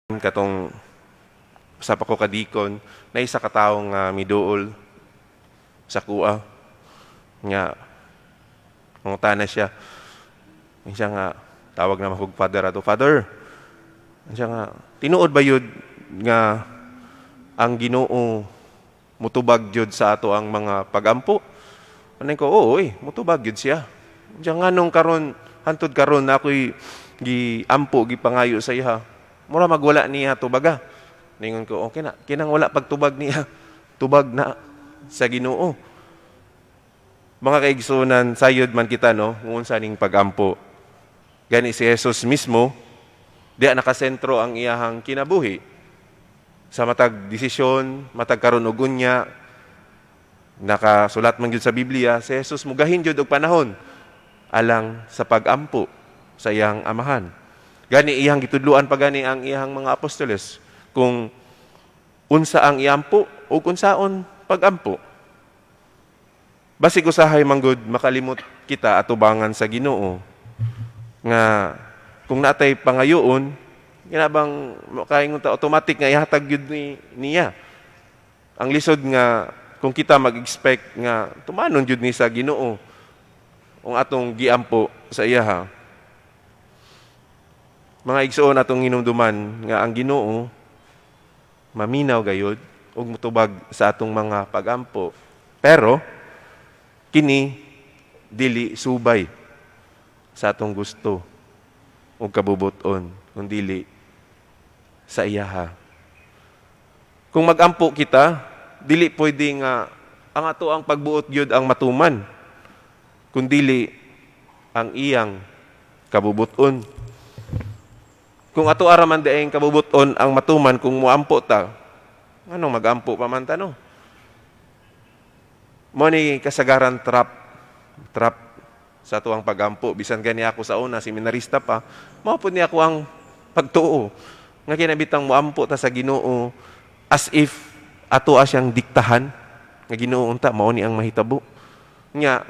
Katong sa pa ko kadikon na isa ka tawo nga miduol sa akoa nga mangutana siya. Siya nga tawag na makog father ato, "Father," siya nga, "tinuod ba yun nga ang Ginoo mutubag jud sa ato ang mga pagampo?" Ano ko, "Oo, eh, mutubag jud siya." Siya, "Nganong karon, hantod karon na ako'y giampo, gipangayo sa iya, mura magwala niya tubaga?" Ningon ko, "Okay na, kinang wala pagtubag niya, tubag na sa Ginoo." Mga kaigsunan, sayod man kita, no, kung unsa ning pagampo. Gani si Jesus mismo, diya nakasentro ang iyahang kinabuhi. Sa matag desisyon, matag karon og unya, nakasulat man gyud sa Biblia, si Jesus mugahin gyud og panahon alang sa pagampo sa iyang Amahan. Gani iyang gitudluan pa gani ang iyang mga apostoles kung unsa ang iampo o unsaon pagampo. Basig usahay manggod makalimot kita atubangan sa Ginoo nga kung natay pangayoon, kinabang makaingon ta automatic nga ihatag gyud ni niya. Ang lisod nga kung kita mag-expect nga tumanon gyud ni sa Ginoo ang atong giampo sa iyaha. Mga igsoon, atong hinumduman nga ang Ginoo maminaw gayud ug mutubag sa atong mga pagampo. Pero kini dili subay sa atong gusto ug kabubuton, kundili sa iyaha. Kung magampo kita, dili pwede nga ang ato ang pagbuot gyud ang matuman, kundili ang iyang kabubuton. Kung ato araman diayng kabubuton ang matuman kung muampo ta, anong magampo pa man ta, no? Mo ni kasagaran trap trap sa atuang pagampo. Bisan gani ako sa una, seminarista pa, mao pud ni ako ang pagtuo nga kinabitang muampo ta sa Ginoo as if ato siyang diktahan nga, "Ginoo, unta mao ni ang mahitabo." Nga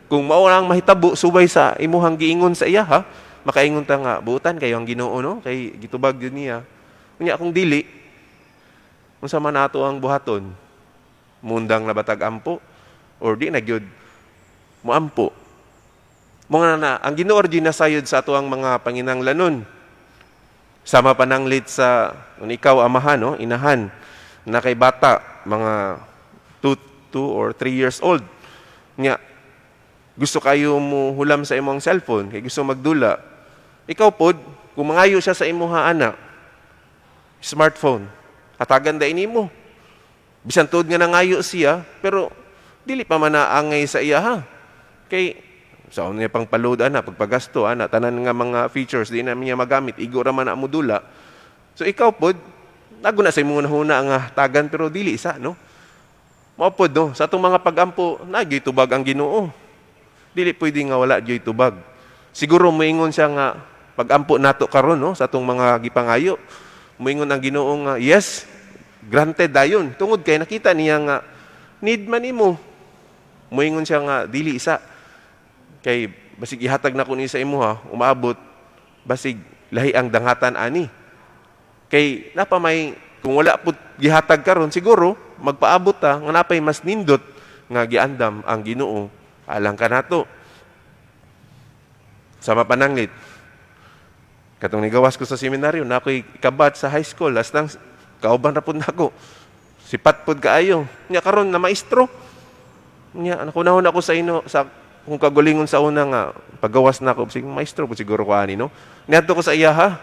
kung mao ang mahitabo subay sa imuhang giingon sa iya ha, makaingon ta nga buutan kayo ang Ginoo, no, kay gitubag gyud niya. Unya kung dili, unsa man ato ang buhaton? Mundang na batag ampo or di na gyud moampo? Mga na ang Ginoo ra nasayod sa ato ang mga panginanglanon. Sama pananglit sa kung ikaw amahan, no, inahan na kay bata mga 2 or 3 years old nya gusto kayo mo hulam sa imong cellphone kay gusto magdula. Ikaw pod, kung mangayo siya sa imuha ana smartphone, hatagan da nimo bisan tuod nga nangayo siya, pero dili pa man naangay sa iya ha, kay sa niya pang paload ana, pagpagasto ana, tanan nga mga features di na niya magamit, igo ra man na modula. So ikaw pod, nago na sa imong huna nga tagan, pero dili sa, no. Mao pod, no, sa atong mga pagampo, nagyoy tubag ang Ginoo. Dili pwede nga wala gyoy tubag. Siguro moingon siya nga pagampo nato karon, no, sa atong mga gipangayo, moingon ang Ginoo nga yes, granted dayon, tungod kay nakita niya nga need man nimo. Moingon siya nga dili isa kay basig ihatag na ko ni sa imuha, umaabot basig lahi ang dangatan ani, kay napa may kung wala pud gihatag karon, siguro magpaabot ta nga napay mas nindot nga giandam ang Ginoo alang kanato. Sama pananglit katong nigawas ko sa seminaryo na ako'y kabat sa high school, last nang kauban ra pud nako, sipat pud kaayo. Nya karon na maestro nya, nakunahon ako sa ino sa kung kagulingon sa una nga pagawas na ako, sige, maestro pud siguro ko ani, no. Niadto ko sa iya ha,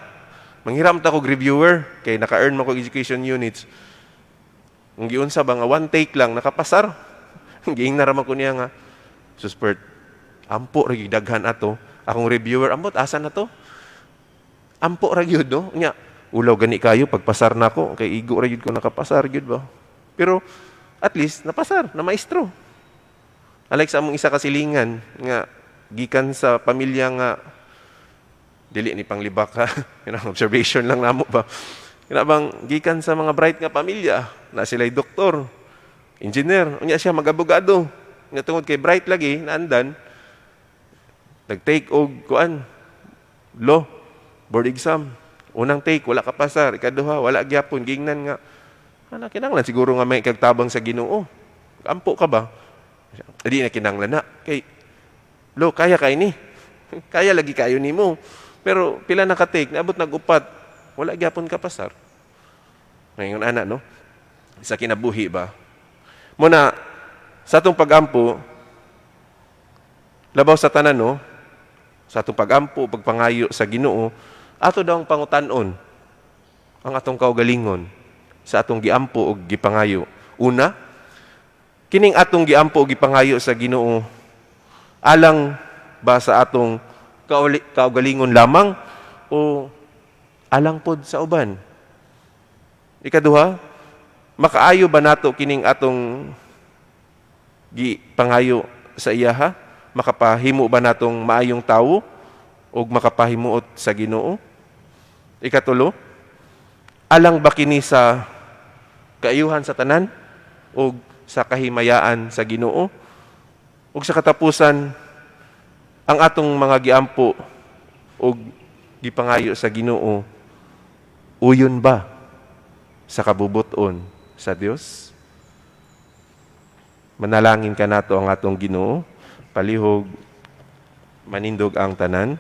manghiram ta kog reviewer kay naka-earn man ko education units. Ang giunsa ba nga one take lang nakapasar. Giingna ra man ko niya nga, "Suspert, ampo ra gyud daghan ato akong reviewer, ambot asa na to." Ampo ra gyud, no. Nya ulaw gani kayo pagpasar nako kay igo ra gyud ko nakapasar gyud ba, pero at least napasar na maestro. Alike sa among isa ka silingan nga gikan sa pamilya nga dili ni panglibak ha. Kanang observation lang namo ba. Kana bang gikan sa mga bright nga pamilya na sila'y doktor, engineer, unya siya mag-abogado. Nga tungod kay bright lagi naandan, nag-take og kuan, law board exam. Unang take, wala ka pasar. Ikaduha, wala gyapon. Gingnan nga, ana, kinanglan siguro nga may kagtabang sa Ginoo. Ampo ka ba? Di na kinanglan na. Kay, lo, kaya kay ni. Kaya lagi kayo nimo. Pero pila na ka-take, naabot nag-upat, wala gyapon ka pasar. Ngayon, ana, no? Sa kinabuhi ba? Muna, sa atong pagampo, labaw sa tanan, no? Sa atong pagampo, pagpangayo sa Ginoo, ato daw ang pangutan-on ang atong kaugalingon sa atong giampo o gipangayo. Una, kining atong giampo o gipangayo sa Ginoo, alang ba sa atong kaugalingon lamang o alang pod sa uban? Ikaduha, makaayo ba nato kining atong gipangayo sa iyaha? Makapahimo ba natong maayong tawo ug makapahimuot sa Ginoo? Ikatulo, alang ba kini sa kaayuhan sa tanan ug sa kahimayaan sa Ginoo? Ug sa katapusan, ang atong mga giampo ug gipangayo sa Ginoo, uyon ba sa kabubuton sa Dios? Manalangin kanato ang atong Ginoo, palihog manindog ang tanan.